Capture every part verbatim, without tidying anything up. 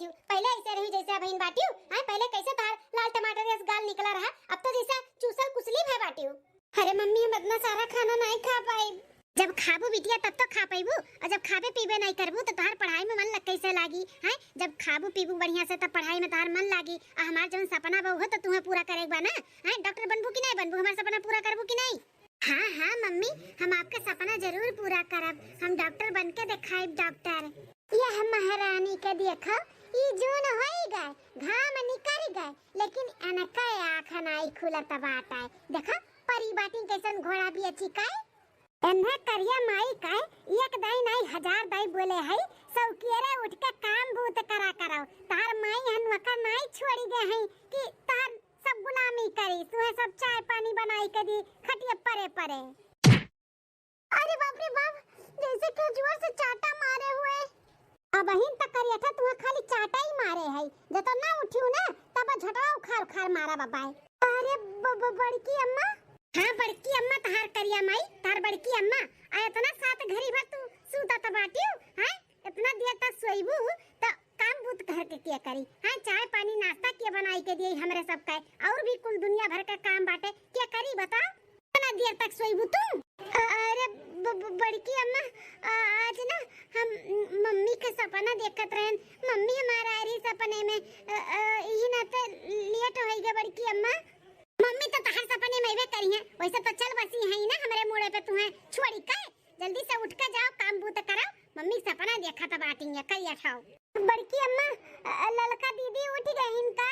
पहिले ऐसे रही जैसे अबहिन बाटिउ, हैं? पहिले कैसे तहार लाल टमाटर जस गाल निकला रहा, अब तो जैसे चूसल कुसली भय बाटिउ। अरे मम्मी, हम इतना सारा खाना नहीं खा पाई। जब खाबू बिटिया तब तो खा पाइबू, और जब खाबे पीबे नहीं करबू तो तहार पढ़ाई में मन लग कैसे लागी, हैं? जब खाबू पीबू बढ़िया से तब पढ़ाई में तहार मन लागी। आ हमार जौन सपना बा उहो तो तुहें पूरा करे के बा ना, हैं? डॉक्टर बनबू कि नहीं बनबू, हमार सपना पूरा करबू कि नहीं? हाँ हाँ मम्मी, हम आपका सपना जरूर पूरा करब, हम डॉक्टर बन के दिखाइब डॉक्टर। यह महारानी के देखो, ई जून होई गए, घाम निकल गए, लेकिन इनका आँख नाई खुलत बाटे। देखो, परी बाटिन कैसन घोड़ा बिया चिकाए। इन्हें करिया माई का एक दाई नाई हजार दाई बोले है, सौकियरे उठ के काम बूत करा करो। तार माई हनुआ का नाई छोड़ी गए हैं कि तार सब गुलामी करी, तुहे सब चाय पानी बनाई के दी, खटिया परे परे। अरे बाप रे बाप, जैसे केहू जोर से चाटा मारे हुए। अबहिन तक करियठा तुहे खाली चाटा ही मारे है, जब तो ना उठियो ना, तब झटवा उखाड़ उखाड़ मारा बाबा। अरे ब-, ब-, बड़की अम्मा। हाँ बड़की अम्मा, तहार करिया माई, तहार बड़की अम्मा। आ इतना सात घड़ी भर तू सूता त बाटियो, हैं? इतना देर तक सोइबू त काम बूत घर के किया करी? हाँ, चाय पानी नाश्ता किया बनाई के दिए हमरे सब का, और भी कुल दुनिया भर का काम बाटे, किया करी बताओ? इतना देर तक सोइबू तू? अ-, अरे ब-, ब-, बड़की अम्मा, अ-, आज ना हम मम्मी के सपना देखत रहन, मम्मी हमार आ रही सपने में, अ, अ, यही नाते लेट होई गए बड़की अम्मा। मम्मी तो तहार सपने में अइबे करी हैं, वैसे तो चल बसी है ना हमरे मुड़े पे, तुहें छोड़ी का? जल्दी से उठ के जाओ, काम बूत करो। मम्मी सपना देखा तब आती है, करिया ठाओ। बड़की अम्मा, अ, ललका दीदी उठ गई इनका।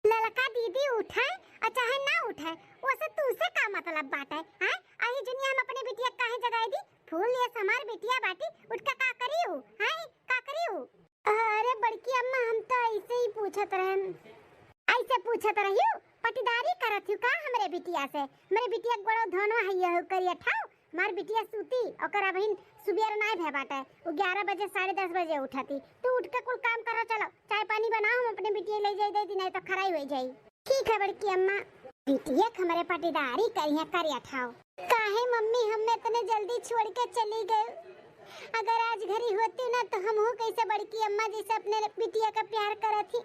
ललका दीदी उठे और चाहे ना उठे, वैसे तुझसे का मतलब बाटे, हैं? आही जुनिया हम अपने बिटिया काहे जगाई दी? फूल ये हमार बिटिया बाटी, उठ के का करी हूँ, हैं? का करी हूँ? अरे बड़की अम्मा, हम तो ऐसे ही पूछत रहन। ऐसे पूछत रहियो, पटीदारी करत हियो का हमरे बिटिया से? हमरे बिटिया के गोड़ो धोनो है, यह करिया ठाओ। हमार बिटिया सूती, ओकर अबहिन सुबेर नाय भय बाटे, उ ग्यारह बजे, साढ़े दस बजे उठती। तू उठ के कुल काम करो, चलो चाय पानी बनाओ, हम अपने बिटिया ले जाई दे दी, नहीं तो खराई हो जाई। ठीक है बड़की अम्मा। बिटिया के हमरे पटीदारी करिया करिया ठाओ। काहे मम्मी हमें इतने जल्दी छोड़ के चली गए? अगर आज घरी होती ना तो हमहू कैसे बड़की अम्मा जैसे अपने बिटिया का प्यार करत ही,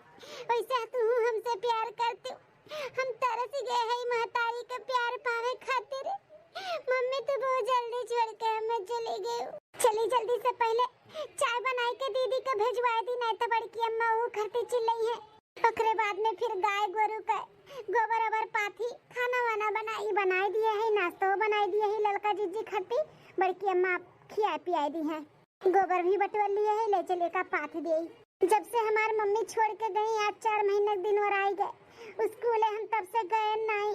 वैसे तू हमसे प्यार करती। हम तरस गए हई महतारी के प्यार पावे खातिर। मम्मी तू बहुत जल्दी छोड़ के हमें चली गई। चली जल्दी से पहले चाय बनाई के दीदी के भेजवाए दी, नहीं तो बड़की अम्मा वो करती चिल्लई है। ओकरे बाद में फिर गाय गोरू के गोबर ओबर पाथी, खाना वाना बनाई, बनाई दिए है, नाश्तो बनाई दिए है, ललका जिज्जी खाती बड़की अम्मा खिया पियाई दी है। गोबर भी बटोर लिए है, ले चले का पाथ देई। जब से हमार मम्मी छोड़ के गई, आज चार महीने के दिन और आई गए, स्कूले हम तब से गए नाई।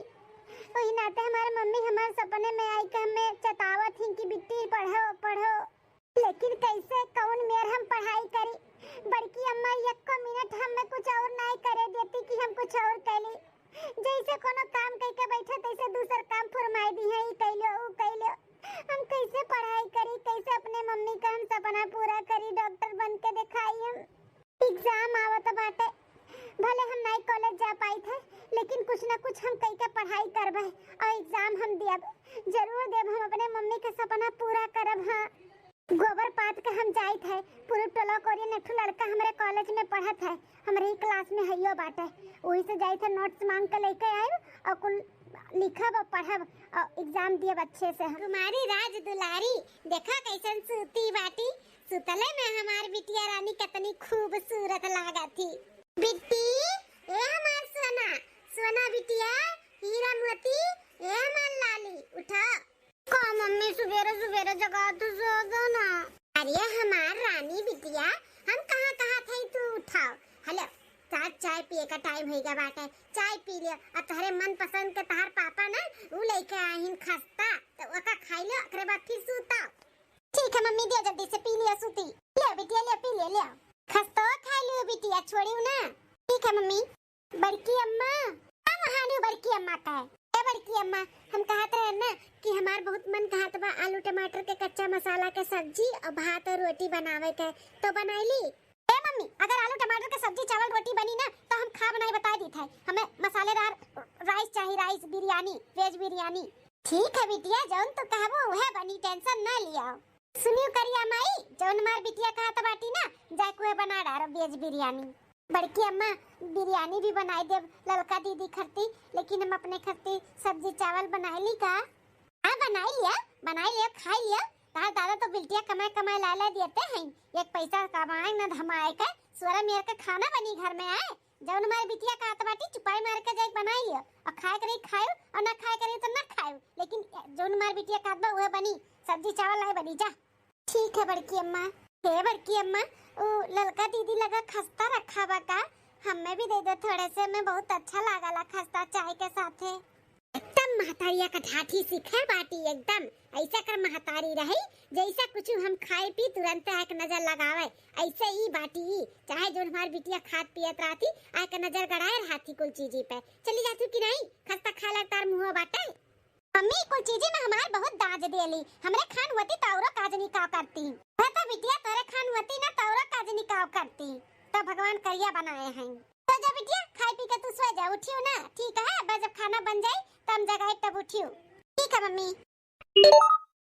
वही नाते हमार मम्मी हमार सपने में आई के हमें चतावत ही कि बिट्टी पढ़ो पढ़ो, लेकिन कैसे कौन मेर हम पढ़ाई करी? बड़की अम्मा एको मिनट हमें कुछ और नाई करे देती कि हम कुछ और कैली। जैसे कोनो काम कई के बैठे तैसे दूसर काम फुरमाई दी है, ई कैलो ऊ कैलो। हम कैसे पढ़ाई करी, कैसे अपने मम्मी का हम सपना पूरा करी, डॉक्टर बन के दिखाई हम। एग्जाम आवत बाटे, भले हम नाई कॉलेज जा पाई थे, लेकिन कुछ ना कुछ हम कई के पढ़ाई करबे और एग्जाम हम दियब, जरूर देब। हम अपने मम्मी के सपना पूरा करब। हाँ, गोबर पाथ के हम जाइत है, पूरे टोला कोरियन एक ठो लड़का हमरे कॉलेज में पढ़त है, हमरे ही क्लास में हइयो बाटे, वही से जाइत है, नोट्स मांग के लेके आइब और कुल लिखब और पढ़ब और एग्जाम दियब अच्छे से हम। तुम्हारी राज दुलारी, देखा कैसन सूती बाटी, सुतले में हमार बिटिया रानी कितनी खूबसूरत लागत थी। बिट्टी, ए हमार सोना, सोना बिटिया, हीरा मोती, ए हमार लाली, उठा। का मम्मी सुबेरे सुबेरे जगा तू, सो जाओ ना। अरे हमार रानी बिटिया, हम कहाँ कहाँ थे तू उठाओ। हेलो, साथ चाय पिए का टाइम होइगा बाटे, चाय पी लियो। अब तोहरे मनपसंद के तोहार पापा ना, उ लेके आहिन खस्ता, तो ओका खाई लियो, ओकरे बाद फिर सूता। ठीक है मम्मी, दिया जल्दी से पी लिया सूती। ले बिटिया, ले पी ले, ले। खस्तो खा लियो बिटिया, छोड़ियो ना। ठीक है मम्मी। बड़की अम्मा, हम हानियो बड़की अम्मा का है। ए बड़की अम्मा, हम कहत रहे ना कि हमार बहुत मन कहत बा आलू टमाटर के कच्चा मसाला के सब्जी और भात और रोटी बनावे के, तो बनाई ली। ए मम्मी, अगर आलू टमाटर के सब्जी चावल रोटी बनी ना तो हम खाब नहीं, बताई दी थे। हमें मसालेदार राइस चाहिए, राइस बिरयानी, वेज बिरयानी। ठीक है बिटिया, जौन तू कहबो उहे बनी, टेंशन ना लिया। सुनियो करिया माई, जौन हमार बिटिया कहत बाटी ना, जाके उहे बना डारो वेज बिरयानी। बड़की अम्मा, बिरयानी भी बनाई देब ललका दीदी खरती, लेकिन हम अपने खरती सब्जी चावल बनाई ली का? हाँ, बनाई लिया, बनाई लिया, खाई लिया। तहार दादा तो बिल्टिया कमाए कमाए ला ला दियते हैं, एक पैसा कमाए न धमाए के, सुअरा मेर के खाना बनी घर में आए। जौन हमार बिटिया कहत बाटी, चुपाई मार के जाके बनाई लियो, और खाए के रही खायो, और ना खाए के रही तो ना खायो, लेकिन जौन हमार बिटिया कहत बा उहे बनी, सब्जी चावल आए बनी, जा। ठीक है बड़की अम्मा। हे बड़की अम्मा, उ ललका दीदी लगा खस्ता रखा बा का? हमें भी दे दो थोड़े से, हमें बहुत अच्छा लागला खस्ता चाय के साथे। एकदम महतारिया का ढाठी सिखर बाटी एकदम। ऐसा कर महतारी रही, जैसा कुछ हम खाए पी तुरंत आके नजर लगावे, ऐसे ही बाटी। चाहे जो हमार बिटिया खात पियत रहती, आके नजर गड़ाए रहती कुल चीजी पे। चली जाती कि नहीं, खस्ता खाए लगतार मुँह बाटे। मम्मी, कुल चीजी में हमार बहुत दाज देली। हमरे खान होती तो औरो काज निकाव करती। है तो बिटिया, तोरे खान होती ना तो औरो काज निकाव करती। तो भगवान करिया बनाए हैं। तो जा बिटिया, खाए पी के तू सो जा, उठियो ना। ठीक है, बस जब खाना बन जाई, तब हम जगाई, तब उठियो। ठीक है मम्मी।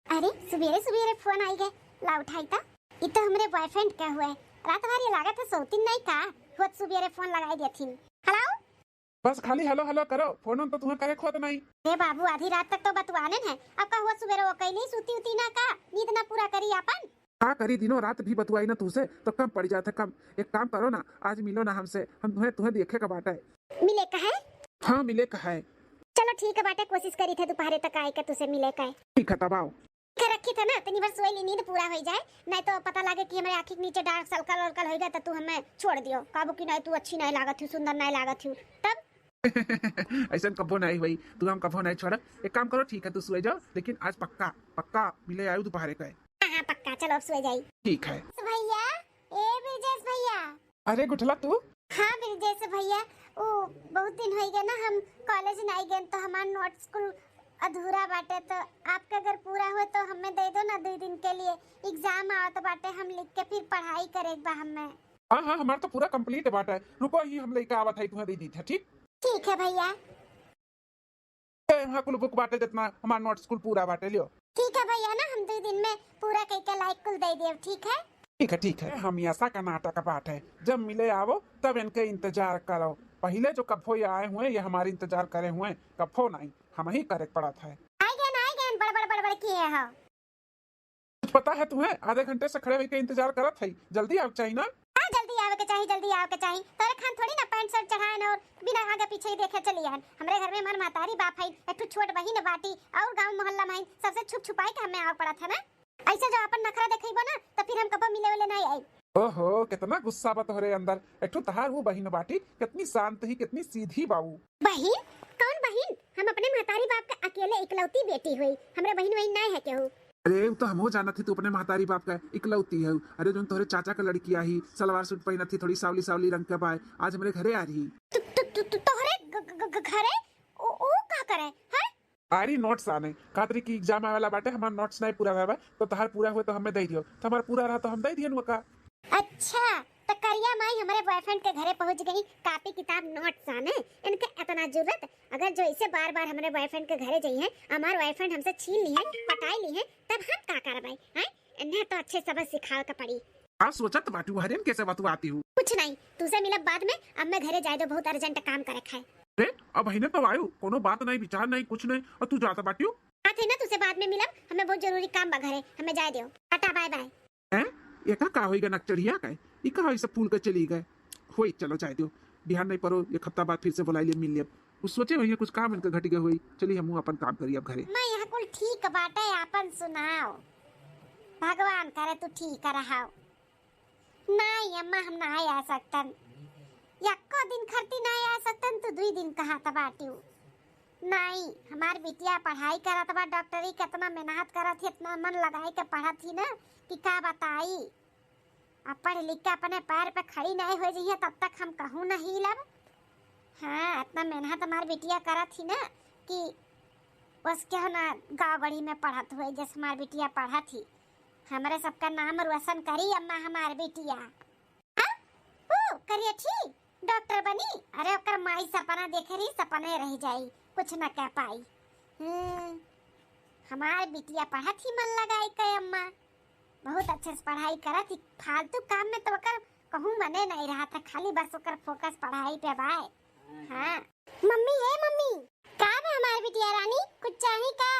अरे, सुबेरे सुबेरे फोन आई गए, ला उठाई तो। ई तो हमरे बॉयफ्रेंड का हुए। रात भर ये लागत है सोतिन नहीं का, होत सुबेरे फोन लगाई देथिन। हेलो। बस खाली हेलो हेलो करो, फोन तो तुम्हें करे खोत नहीं। हे बाबू, आधी रात तक तो बतुआने हैं, अब का हुआ सुबेरे वो कैली सूती उती ना का, नींद ना पूरा करी आपन। का करी, दिनों रात भी बतुआई ना तुझसे तो कम पड़ जात है कम। एक काम करो ना, आज मिलो ना हमसे, हम तुम्हें, तुम्हें देखे का बाटा है। मिले का है? हाँ, मिले का है। चलो ठीक है बाटे, कोशिश करी थे दोपहरे तक आए के तुझसे मिले का है। ठीक है, तब आओ। के रखी थे ना, तनी भर सोई ली, नींद पूरा होई जाए, नहीं तो पता लागे कि हमरे आँखी के नीचे dark circle वर्कल होई गए, तो तू हमें छोड़ दियो, काबू कि नहीं तू अच्छी नहीं लागत हूँ, सुंदर नहीं लागत हूँ। तब ऐसन कबो नहीं हुई, तू हम कबो नहीं छोड़ब। एक काम करो, ठीक है, तू सोए जाओ, लेकिन आज पक्का, पक्का मिले आयु दोपहरे का है। हाँ, हाँ, पक्का, चलो अब सोए जाई। ठीक है। भैया, ए ब्रिजेश भैया। अरे गुठला तू? हाँ ब्रिजेश भैया, ओ बहुत दिन होई गए ना, हम कॉलेज नहीं गए, तो हमार नोट्स कुल अधूरा बाटे, तो आपके अगर पूरा हो तो हमें दे दो ना, दो दिन के लिए एग्जाम आवत बाटे, हम लिख के फिर पढ़ाई करे के बा हमें। हाँ, हाँ, हमार तो पूरा कंप्लीट बाटे। रुको, ही हम लेके आवत है, तुम्हें दे दी थे, ठीक? ठीक है भैया। ए, वहाँ कुल बुक बाटे, जितना हमार नोट्स कुल पूरा बाटे, लियो। ठीक है भैया ना, हम दो दिन में पूरा कई के लाइक कुल दे देब, ठीक है? ठीक है, ठीक है, हमेशा का नाटक बाटे, जब मिले आवो तब इनके इंतजार करो। पहले जो कफो ये आए हुए, ये हमारे इंतजार करे हुए, कफो नहीं, हम ही करे पड़त है। आए गए ना, आए गए, बड़ बड़ बड़ बड़ किए हो। कुछ पता है तुम्हें? आधे घंटे से खड़े होके इंतजार करत है, जल्दी आवे के चाही ना। हाँ, जल्दी आवे के चाही, जल्दी आवे के चाही। तोरे खान थोड़ी ना पैंट शर्ट चढ़ाए न और बिना आगे पीछे ही देखे चली आन। हमरे घर में हमार महतारी बाप है, एक ठो छोट बहिन बाटी और गाँव मोहल्ला में सबसे छुप छुपाई के हमें आवे पड़त है ना। ऐसे जो अपन नखरा देखइबो ना, तो फिर हम कबो मिले उले नहीं आई। ओहो, कितना गुस्सा बा तोहरे अंदर। एक ठो तहार वो बहिन बाटी, कितनी शांत ही, कितनी सीधी बाऊ। बहिन? कौन बहिन? हम अपने महतारी बाप के अकेले इकलौती बेटी हुई, हमरे बहिन वहिन नहीं है केहू। अरे, वो तो हमहू जानत ही, तू अपने महतारी बाप का इकलौती है। अरे, जोन तोहरे चाचा का लड़की आई, सलवार सूट पहनत ही, थोड़ी सावली सावली रंग के बाय, आज हमरे घरे आ रही। तु, तु, तु, तु, तोहरे घ-, घ-, घ-, घरे? ओ, ओ का करे? हैं? अरे, नोट्स आने, कहत रही कि एग्जाम आवे वाला बाटे, हमार नोट्स नहीं पूरा हुआ बा, तो तहार पूरा हुए तो हमें दे दियो, तो हमार पूरा रहा तो हम दे दियन ओका। अच्छा, तो करिया माई हमारे बॉयफ्रेंड के घरे पहुंच गई, कॉपी किताब नोट्स आने, इनके इतना जरूरत? अगर जो इसे बार बार हमारे बॉयफ्रेंड के घरे जाई है, हमार बॉयफ्रेंड हमसे छीन ली है, पटाई ली है, तब हम का करबै? हैं? इन्हें तो अच्छे सबक सिखावे के पड़ी। का सोचत बाटू हरेन, कैसे बतुआती हूँ? कुछ नहीं, तुझसे मिलब बाद में, अब मैं घरे जाए दो, बहुत अर्जेंट काम करे खाए। अरे, अब हिने तो आयो, कोनो बात नहीं, विचार नहीं, कुछ नहीं, और तू जाता बाटियो? हाँ थे ना, तुझसे बाद में मिलब, हमें बहुत जरूरी काम बा घरे, हमें जाए दो, टाटा बाय बाय। हैं? एका का होई गए नकचढ़िया का? ई का होई सब फूल के चली गए? होई, चलो जाए दो, बिहान नहीं परो, एक हफ्ता बाद फिर से बुलाई लिए, मिल लिए। उ सोचे होइए कुछ काम इनके घट गए होई। चली हमहू अपन काम करी अब घरे। मैं यहाँ कुल ठीक बाटे, आपन सुनाओ, भगवान करे तू ठीक रहाओ। नाई अम्मा, हम नाई आ सकतन, यक्को दिन खरती नाई आ सकतन, तू दुई दिन कहा त बाटियो। नाई, हमार बिटिया पढ़ाई करत बा, डॉक्टरी, कितना मेहनत करत ही, इतना मन लगाई के पढ़त ही ना कि का बताई। अब पढ़ लिख के अपने पैर पे खड़ी नहीं हो जइहे, तब तक हम कहूँ नहीं लब। हाँ, इतना मेहनत हमार बिटिया करत ही ना कि बस क्या ना गाँव गढ़ी में पढ़त हुए, जैसे हमार बिटिया पढ़त ही। हमरे सबका नाम रोशन करी अम्मा हमार बिटिया। हाँ? ऊ, करियठी डॉक्टर बनी? अरे, ओकर माई सपना देखे रही, सपने रह जाई, कुछ न कह पाई। हम्म, हमार बिटिया पढ़त ही मन लगाई के अम्मा, बहुत अच्छे से पढ़ाई करत ही, फालतू काम में तो ओकर कहूँ मने नहीं रहत है, खाली बस ओकर focus पढ़ाई पे बाय। हाँ। मम्मी, ए मम्मी। का बा हमार बिटिया रानी, कुछ चाही का?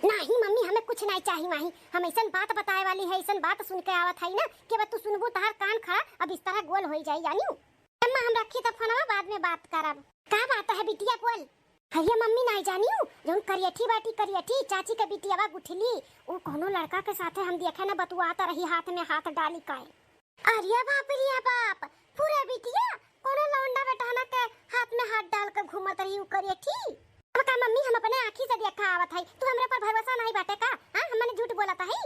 नाही मम्मी, हमें कुछ नाही चाही माही। हम ऐसन बात बताए वाली है, ऐसन बात सुन के आवत है ना कि अब तू सुनबू, तहार कान खड़ा अब इस तरह गोल होई जाई, जानियो। अम्मा, हम रखी त फोनवा, बाद में बात करब। का बात है बिटिया, बोल। हइया मम्मी, नाही जानियो, जौन करियठी बाटी, करियठी, चाची के बिटियावा गुठली, उ कोनो लड़का के साथे हम देखे न बतुआत रही, हाथ में हाथ डाली काए। अरे बाप रे बाप, पूरा बिटिया कोनो लौंडा बेटहना के हाथ में हाथ डाल के घूमत रही उ करियठी। अब का मम्मी, हम अपने आँखी से देखा आवत है, तू हमरे पर भरोसा नाही बाटे का? हाँ, हम मने झूठ बोलत है?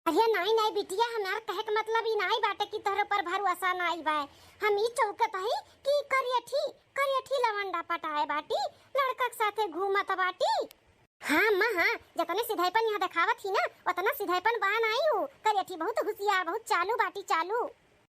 अरे नाही, नाही बिटिया, हमार कहे के मतलब ई नाही बाटे कि तोहरे ऊपर भरोसा नाही बा। हम ई चौकत हई कि करियठी, करियठी लवंडा पटाए बाटी, लड़का के साथे घूमत बाटी। हाँ अम्मा, हाँ, जतने सिधाईपन यहाँ देखावत ही ना, उतना सिधाईपन बा नाही उ। करियठी बहुत हुसियार, बहुत चालू बाटी, चालू।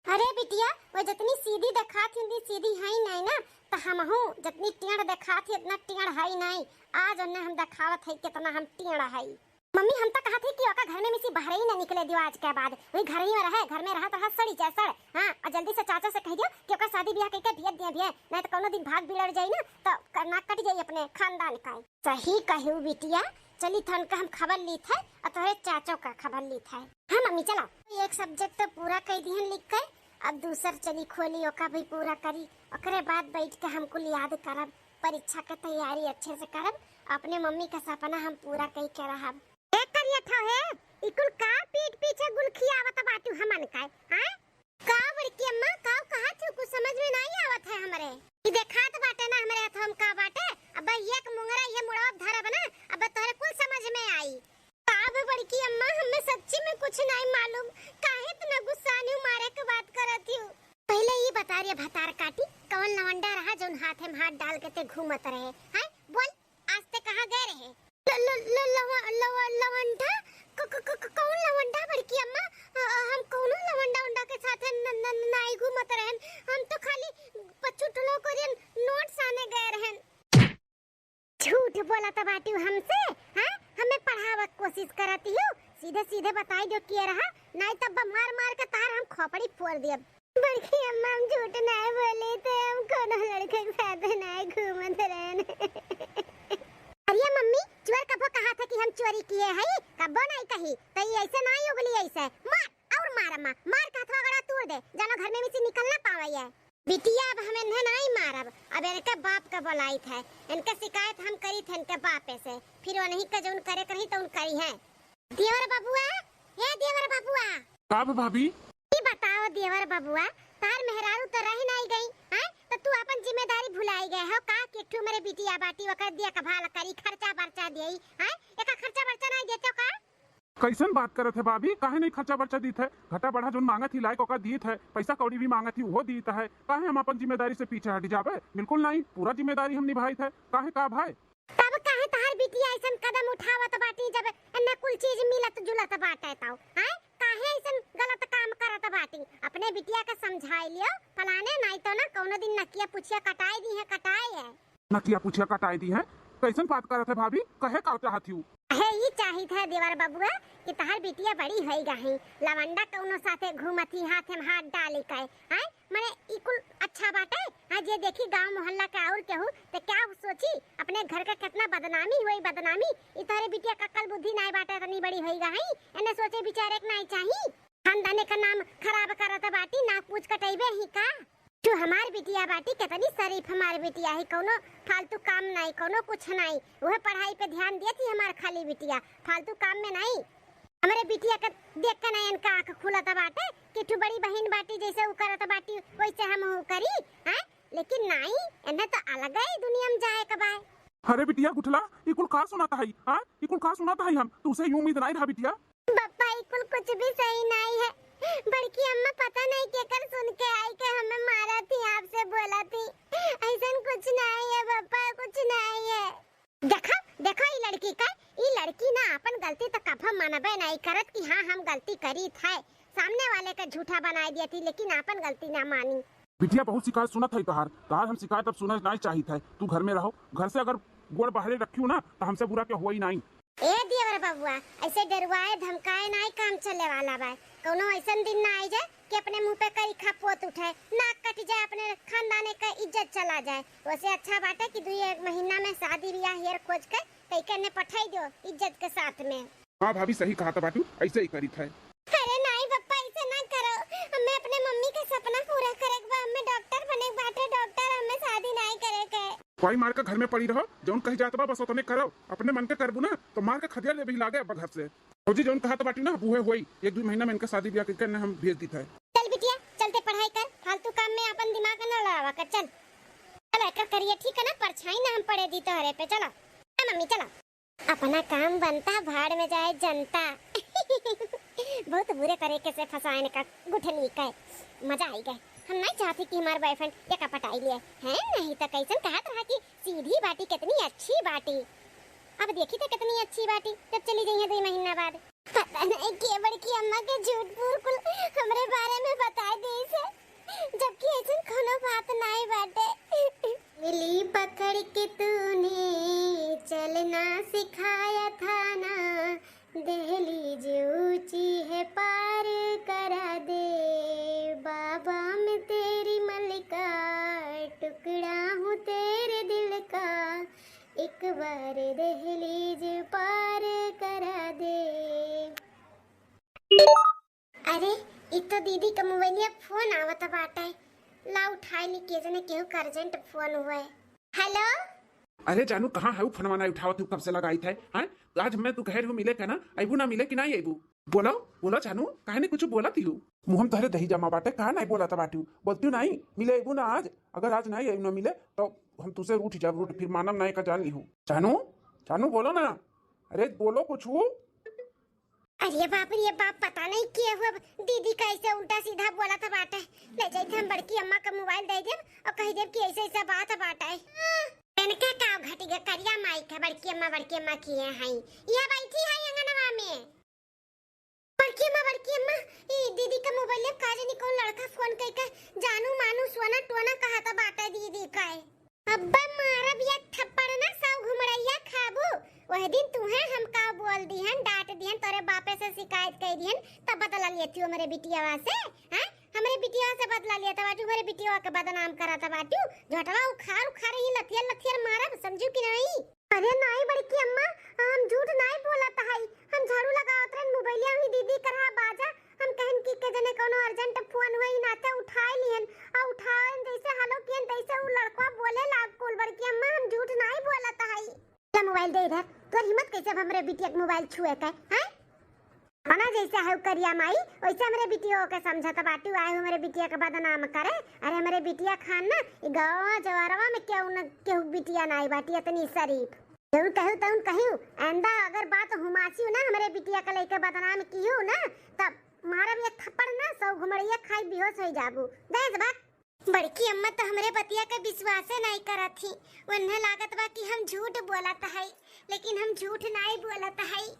अरे बिटिया, वो जतनी सीधी देखात ही, उतनी सीधी हई नाही ना, त हमहू जतनी टेढ़ देखात ही, उतना टेढ़ हई नाही। आज उन्हें हम देखावत हई, कितना हम टेढ़ हई। मम्मी, हम त कहत ही कि ओका घर में मिसी बाहरे ही ना निकले दियो आज के बाद। वही घर ही में रहे, घर में रहत रहा सड़ी चाहे सड़। हाँ, और जल्दी से चाचा से कह दियो कि ओका शादी ब्याह करके भेज दिया, भेज, नहीं तो कौनो दिन भाग बिगड़ जाई ना, तो क-, नाक कट जाई अपने खानदान का। सही कहू बिटिया, चली थन का हम खबर लीत है और तोहरे चाचो का खबर लीत है। हाँ मम्मी, चलो। एक subject तो पूरा कर दिहन लिख के, अब दूसर चली खोली, ओका भी पूरा करी, ओकरे बाद बैठ के हम कुल याद करब, परीक्षा के तैयारी अच्छे से करब, अपने मम्मी का सपना हम पूरा कई के रहब। ए करियठा हे, ई कुल का पीठ पीछे गुलखियावत बाटू हमन का, हाँ? का बड़की अम्मा, का कहत हो? कुछ समझ में नाही आवत है हमरे। ई देखात बाटे ना हमरे हथवा में का बाटे, अब एक मुंगरा ये मुड़वा धरब ना, अब तोहरे कुल समझ में आई। का बे बड़की अम्मा, हमें सच्ची में कुछ नाही मालूम, काहे इतना गुस्सानी हूँ, मारे के बात करत हूँ। पहले ई बता रे भतार काटी, कौन लवंडा रहा जौन हाथ में हाथ डाल के ते घूमत रहे, हैं? बोल, आज ते कहाँ गए रहे? ल-, ल-, ल-, लव-, लव-, लवंडा? क-, क-, क-, क-, कौन लवंडा बड़की अम्मा? अ, अ, हम कौनो लवंडा उंडा के साथे न-, न-, न-, नाई घूमत रहन। हम तो खाली पच्चू टोलो करियन नोट साने गए रहन। झूठ बोलत बाटिउ हमसे, हाँ? हमें पढ़ावे के कोशिश करत हिउ। सीधे सीधे बताई दो के रहा, नाई तब मार मार के तार हम खोपड़ी फोड़ देब। बड़की अम्मा, हम झूठ नाय बोली थे, हम कोनो लड़के के साथ नाय घूमत रहन। अरे मम्मी, चोर कबो कहा था कि हम चोरी किए हई? कबो नाय कही। तो ये ऐसे नाय उगली ऐसे। मार, और मार अम्मा, मार का हथवा गड़ा तोड़ दे, जानो घर में से निकल ना पावे ये। बिटिया, अब हम इन्हें नाय मारब, अब इनके बाप का बुलाइत है, इनके शिकायत हम करी थे इनके बापे से, फिर उन्हीं का जौन करे करी तो उन करी है। देवर बबुआ, ए देवर बबुआ। का बा भाभी? ई बताओ देवर बबुआ, तार मेहरारू तो रह नाई गई, हैं? तो तू अपन जिम्मेदारी भुलाई गए हो का कि एक ठो मेरे बिटिया बाटी, ओकर देखभाल करी, खर्चा बर्चा देई, हैं? एका खर्चा बर्चा नाई देते का? कैसन बात करत है भाभी? काहे नहीं खर्चा बर्चा दीत है? घटा बढ़ा जोन मांगत ही लायक ओका दीत है, पैसा कौड़ी भी मांगत ही वो दीत है। काहे हम अपन जिम्मेदारी से पीछे हट जाबे? बिल्कुल नहीं, पूरा जिम्मेदारी हम निभाइत है। काहे का भाई? तब काहे तहार बिटिया ऐसन कदम उठावत बाटी जब एन्ने कुल चीज मिलत जुलत बाटे तौ? हैं? काहे ऐसन गलत काम करत बाटी? अपने बिटिया के समझाई लियो, फलाने नाई तो ना कौनो दिन नकिया पुछिया कटाई दी है, कटाई है। नकिया पुछिया कटाई दी है? कैसन बात करत है भाभी? कहे का चाहत हूँ? हे ई चाहित है देवर बबुआ कि तहार बिटिया बड़ी होई गई, लवंडा कौनो साथे घूमत ही हाथ में हाथ डाली के, हैं? मने ई कुल अच्छा बाटे? हाँ, जे देखी गांव मोहल्ला के और केहू, ते क्या सोची? अपने घर के कितना बदनामी होई, बदनामी। ई तोहरे बिटिया का अक्ल बुद्धि नाय बाटे, इतनी बड़ी होई गई, एने सोचे बिचारे के नाय चाही। खानदाने का नाम खराब करत बाटी, नाक पूछ कटैबे ही का? तू हमार बिटिया बाटी, कितनी शरीफ हमार बिटिया है, कौनो फालतू काम नाय, कौनो कुछ नाय, वह पढ़ाई पे ध्यान देती हमार खाली बिटिया, फालतू काम में नाय। हमरे बिटिया के देख के ना इनका आँख खुलत बाटे कि ठू बड़ी बहिन बाटी, जैसे उ करत बाटी वैसे हम हूँ करी, हैं? लेकिन नाई, इन्हें तो अलग ही दुनिया में जाए के बाय। अरे बिटिया गुठला, ई कुल का सुनाता है, हाँ? ई कुल का सुनाता है हम? तुझसे यूं उम्मीद नाई रहा बिटिया। बप्पा, ई कुल कुछ भी सही नाई है। बड़की अम्मा पता नहीं केकर सुन के आई के हमें मारा थी, आपसे बोला थी। ऐसन कुछ नाई है बप्पा, कुछ नाई है। देखो, देखो ई लड़की का, ई लड़की ना आपन गलती त कभो मानबे नाई करत कि हाँ हम गलती करी थे, सामने वाले का झूठा बनाए दिया थी, लेकिन आपन गलती ना मानी। बिटिया बहुत शिकायत सुनत है तोहार, तोहार हम शिकायत अब सुनना नाई चाहित है। तू घर में रहो, घर से अगर गोड़ बाहरे रखियो ना तो हमसे बुरा के होई नाई। ए देवर बबुआ, ऐसे डरवाए धमकाए नाई काम चले वाला बा। कौनो ऐसन दिन ना आई जाए कि अपने मुंह पे करीखा पोत उठे, नाक कट जाए, अपने खानदाने का इज्जत चला जाए। वैसे अच्छा बाटे कि दुई एक महीना में शादी ब्याह हेर खोज के कई के ने पठाई दो इज्जत के साथ में। हाँ भाभी, सही कहा था बाटू, ऐसे ही करी था। अरे नाई पप्पा, ऐसे ना करो। हमें अपने मम्मी का सपना पूरा करे के बा, हमें डॉक्टर बने के बाटे, डॉक्टर, हमें शादी नाई करे के। कोई मार के घर में पड़ी रहो, जौन कही जात बा बस ओतने करो। अपने मन के करबू ना तो मार के खदेड़ लेबही लागे अब घर से। फौजी जौन कहा तो बाटी ना, अब उहे होई। एक दो महीना में इनका शादी ब्याह करके ने हम भेज दी था। चल बिटिया, चलते पढ़ाई कर, फालतू काम में अपन दिमाग न लड़ावा कर, चल। चल एकर करिए ठीक है ना, परछाई ना हम पड़े दी तोहरे पे, चलो। हाँ मम्मी, चलो। अपना काम बनता, भाड़ में जाए जनता। बहुत बुरे तरीके से फंसाए इनका गुठली का। मजा आई गए। हम नहीं चाहती कि हमारे बॉयफ्रेंड ये का पटाई लिए हैं, नहीं तो कैसन कहत रहा कि सीधी बाटी कितनी अच्छी बाटी। अब देखी तो कितनी अच्छी बाटी जब चली जाइए दो महीना बाद। पता नहीं के बड़की अम्मा के झूठ फूल कुल हमरे बारे में बता दी से, जबकि ऐसन कोनो बात नहीं बाटे। उंगली पकड़ के तूने चलना सिखाया था ना, दहलीज ऊंची है पार करा दे। बाबा मैं तेरी मलिका, टुकड़ा हूँ तेरे दिल का, एक बार दहलीज पार करा दे। अरे, ई तो दीदी के मोबाइलिया फोन आवत बाटे। ला उठाई ली, के जने केहू के अर्जेंट फोन हुए। हेलो। अरे जानू, कहाँ है वो फोनवा नहीं उठावत हूँ, कब से लगाई थे, हैं? आज मैं तू कह रही हूँ मिले का ना, अबू ना मिले कि नहीं अबू? बोलो, बोलो जानू, काहे नहीं कुछ बोलत ही हूँ? मुँह में तोहरे दही जमा बाटे, कहाँ नहीं बोलत बाटू? बोलती हूँ नहीं, मिले अबू ना आज? अगर आज नहीं अबू ना मिले तो हम तुझसे रूठ जाब, रूठ, फिर मानम नहीं का जान ली हूँ। जानू, जानू बोलो ना, अरे बोलो कुछ। अरे बाप रे बाप, पता नहीं के हुआ, दीदी कैसे उल्टा सीधा बोलत बाटे। ले जाइत हम बड़की अम्मा का मोबाइल दे देब और कह देब कि ऐसे ऐसा बात बाटे। इनका का घटी गे, करिया माई का बड़की अम्मा, बड़की अम्मा किए हैं, यह बैठी है अंगनवा में। बड़की अम्मा, बड़की अम्मा, ई दीदी का मोबाइल का जनी कौन लड़का फोन कई के जानू मानू सोना टोना कहा था बाटे दीदी का। अब्बा मारब या थप्पड़ ना सौ घुमड़ैया खाबू। वह दिन तुहे हम का बोल दिहन, डांट दिहन, तोरे बापे से शिकायत कर दिहन, तब बदला लेती हूँ हमरे बिटियावा से, हैं? हमरे बिटियावा से बदला लेता बाटू, हमरे बिटियावा के बदनाम कराता बाटू। झोटवा उखाड़ उखाड़ ही लथियर लथियर मारब, समझू कि नहीं? अरे नाई बड़की अम्मा, हम झूठ नाई बोलत हई, हम झाड़ू लगावत रहन, मोबाइलिया हुई दीदी करहा बाजा, हम कहन कि के जने कौनो अर्जेंट फोन हुई, नाते उठाए लिहन, आ उठावन जैसे हेलो किहन तैसे उ लड़कवा बोले लाग कुल। बड़की अम्मा, हम झूठ नाई बोलत हई। ला मोबाइल दे इधर, तोर हिम्मत कैसे अब हमरे बिटिया के मोबाइल छुए के, हैं? अपना जैसे है करिया माई, वैसे हमरे बिटिया के समझत बाटू, आए हमरे बिटिया के बदनाम करे। अरे हमरे बिटिया खान ना, ई गाँव जवारवा में केहू न केहू बिटिया नाई बाटी इतनी शरीफ। जौन कहू तौन कहू, आइंदा अगर बात हुमासियो ना हमरे बिटिया के लेके बदनाम कियो ना, तब मारब एक थप्पड़ ना, सौ घुमड़िया खाई बेहोश हो जाबू। दे दे बात। बड़की अम्मा तो हमरे बतिया के विश्वासे नाई करत ही। उन्हें लागत बा कि हम झूठ बोलत हई, लेकिन हम झूठ नाई बोलत हई।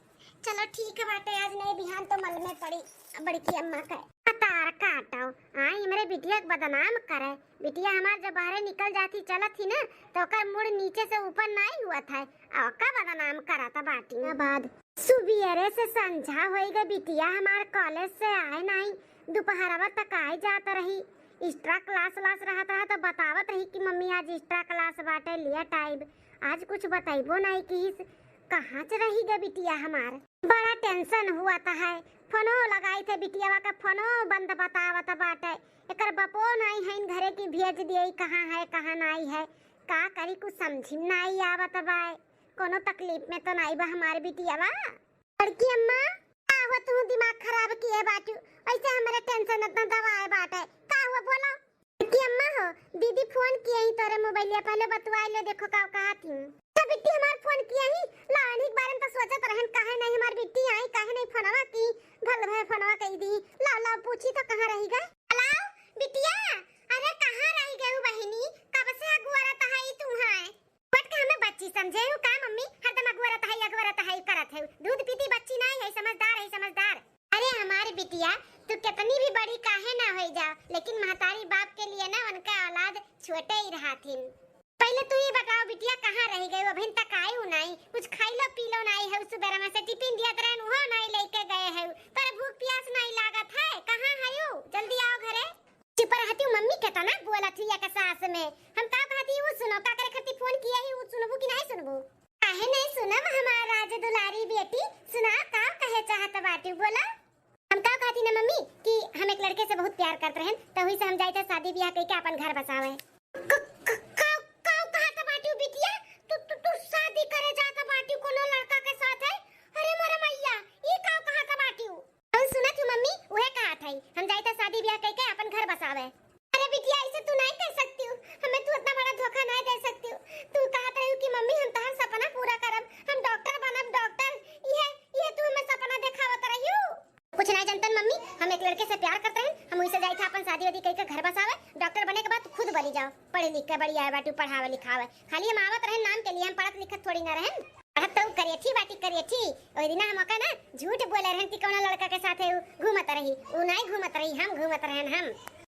चलो ठीक बाटे, आज नहीं बिहान तो मल में पड़ी बड़की अम्मा के। तार काटो, आई हमरे बिटिया के बदनाम करे। बिटिया हमार जब बाहरे निकल जाती चलत ही ना, तो ओकर मुड़ नीचे से ऊपर नाई हुआ था, आ ओका बदनाम करत बाटी। बाद सुबियरे से संझा होई गए, बिटिया हमार कॉलेज से आए नाई, दोपहरवा तक आए जात रही। एक्स्ट्रा क्लास व्लास रहत रहा तो बतावत रही कि मम्मी आज एक्स्ट्रा क्लास बाटे, लेट आइब। आज कुछ बतैबो नाई किहिस। कहाँ च रही गए बिटिया हमार? बड़ा टेंशन हुआ था है, फोनो लगाई थे बिटियावा का, फोनो बंद बतावत बाटे। एकर बपो नाई है घरे की, भेज दिए कहाँ है कहाँ नाई है। का करी, कुछ समझी में नाई आवत बाय। कोनो तकलीफ में तो नाई बा हमार बिटियावा? बड़की अम्मा, का हुआ, तू दिमाग खराब किए बाटू? ऐसे हमरे टेंशन इतना दबाए बाटे। का हुआ बोलो? बड़की अम्मा हो, दीदी फोन किए ही तोरे मोबाइलिया, पहले बतुआ ले, देखो का कहा थी। तो बिट्टी हमार फोन किए ही, लावनी के बारे में तो सोचत रहन, काहे नहीं हमार बिट्टी आई, काहे नहीं फोनवा की, भल भय फोनवा कई दी। लाओ, लाओ, पूछी तो कहाँ रही गए। लाओ, बिटिया, अरे कहाँ रही गए बहिनी, कब से अगुअरत है तू है? बट के हमें बच्ची समझे हो का मम्मी? हरदम अगुअरत है, अगुअरत है करत है। दूध पीती बच्ची नहीं है, समझदार है, समझदार। अरे हमारे बिटिया, तू कितनी भी बड़ी काहे ना हो जाओ, लेकिन महतारी बाप के लिए ना उनका औलाद छोटे ही रहा थी। ले तू ही बताओ बिटिया, कहाँ रहि गयू? अभिन तक आयू नाहीं, कुछ खाइलो पीलो नाहीं है, सुबेर में से टिफिन दियत रहेन, उहो नाहीं लइके गए है, तोरे भूख पियास नाहीं लागत है, कहाँ है यू? जल्दी आओ घरे। चुप रहती हूँ मम्मी, केतना बोलत ही एक सास में। हम का कहती हूँ सुनो, का करे खातिर फोन किया ही, उ सुनबू कि नाहीं सुनबू? काहे नाहीं सुनब हमार राज दुलारी बेटी, सुना का कहे चाहत बाटी, बोला। हम का कहती ना मम्मी कि हम एक लड़के से बहुत प्यार करत रहेन, त वही से हम जाइत है शादी ब्याह कइके अपन घर बसावे। क-, क-, का, का कहत बाटी बिटिया? तू, तू, तू शादी करे जात बाटी कोनो लड़का के साथ है? अरे मोरे मैया, ई का कहत बाटी? हम सुनत हूँ मम्मी, उहे कहत है, हम जाइत है शादी ब्याह कइके अपन घर बसावे। अरे बिटिया, ऐसे तू नाहीं कह सकती हूँ, हमें तू इतना बड़ा धोखा नाहीं दे सकती हूँ। तू कहत रही कि मम्मी हम तोहार सपना पूरा करब, हम डॉक्टर बनब, डॉक्टर, इहे, इहे तू हमें सपना देखावत रही हूँ। कुछ नाहीं जनतन मम्मी, हम एक लड़के से प्यार करत रहेन, हम वही से जाइत है अपन शादी वादी कइके घर बसावे, डॉक्टर बने के बाद खुद बनी जाओ, पढ़े लिख के बढ़िया है बाटू, पढ़ावे लिखावे, खाली हम आवत रहेन नाम के लिए, हम पढ़त लिखत थोड़ी ना रहेन। अब तो उ करियठी बाटी करियठी। ओई दिना हम ओका ना झूठ बोले रहन कि कौनो लड़का के साथे उ घूमत रही। उ नाहीं घूमत रही, हम घूमत रहन हम।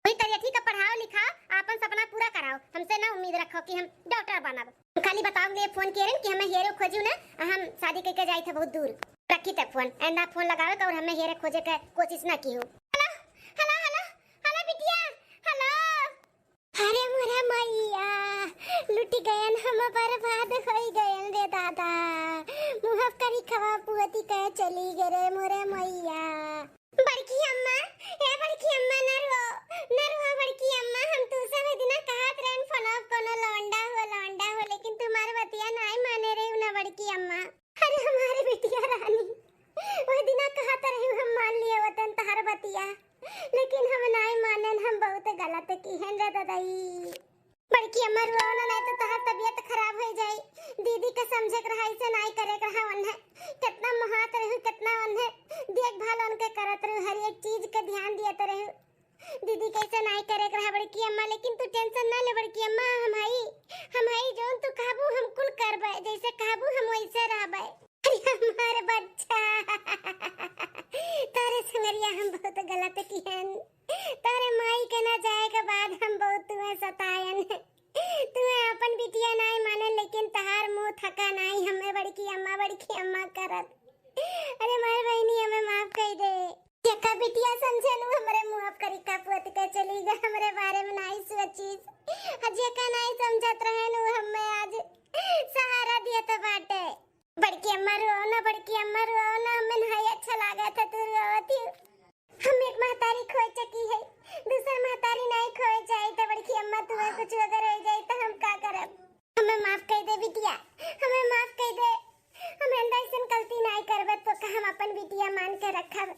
वही करियठी का पढ़ाओ लिखाओ, आपन सपना पूरा कराओ। हमसे ना उम्मीद रखो कि हम डॉक्टर बनब। हम खाली बताओ लिए फोन किए रहन कि हमें हेरे खोजू ना, हम शादी कइके जाइत है बहुत दूर। रखी तक फोन, आइंदा फोन लगावे का और हमें हेरे खोजे के कोशिश ना की हो। हेलो, हेलो, हेलो, हेलो बिटिया, हेलो। अरे मोरे मैया, लुटि गयन हम, बर्बाद होइ गयन रे दादा। मुहफ करी खवा पुअती कहे चली गए रे मोरे मैया। बड़की अम्मा, ए बड़की अम्मा, न रो, न रो बड़की अम्मा, हम तू सब दिना कहत रहन फोन पे कोनो लौंडा हो, लौंडा हो, लेकिन तुम्हार बतिया नाहीं माने रही ना बड़की अम्मा। अरे हमारे बिटिया रानी, ओह दिना कहत रही हम मान लिए वतन तोहार बतिया, लेकिन हम नाहीं मानेन, हम बहुत गलत किहेन रे ददई। बड़की अम्मा रोओ ना, नाहीं तो तोहार तबियत खराब होइ जाई। दीदी के समझे के रहा, ऐसे नाहीं करे के रहा उन्हें। कितना मोहात रहू, कितना उन्हें देखभाल उनके करत रहू, हर एक चीज के ध्यान दियत रहू। दीदी कैसे नाहीं करे के रहा बड़की अम्मा, लेकिन तू टेंशन ना ले बड़की अम्मा, हम हई, हम हई, जौन तू कहबू हम कुल करबे, जैसे कहबू हम वैसे रहबे। अरे हमार बच्चा, तोरे संगरिया हम बहुत गलत किहन। तोरे माई के ना जाए के बाद हम बहुत तुम्हें सतायन। तुम्हें अपन बिटिया नाहीं माने, लेकिन तहार मुंह थका नाहीं हमें बड़की अम्मा, बड़की अम्मा करत। अरे मार बहिनी, हमें माफ कर दे। जेका बिटिया समझे नु हमरे मुंह पर करिका पोत के चली गए, हमरे बारे में नाहीं सोचिस। आ जेका नाहीं समझत रहे नु हमें आज सहारा दियत बाटे। बड़की अम्मा रो ना, बड़की अम्मा रो ना, हमें नाहीं अच्छा लागत है तू रोवत ही। हम एक महतारी खोए चकी है, दूसर महतारी नाहीं खोए जाए तो बड़की अम्मा तुम्हें कुछ अगर हो जाए तो हम का करब? हमें माफ कर दे बिटिया, हमें माफ कर दे। हम आइंदा ऐसन गलती नाहीं करबे तो का हम अपन बिटिया मान के रखब।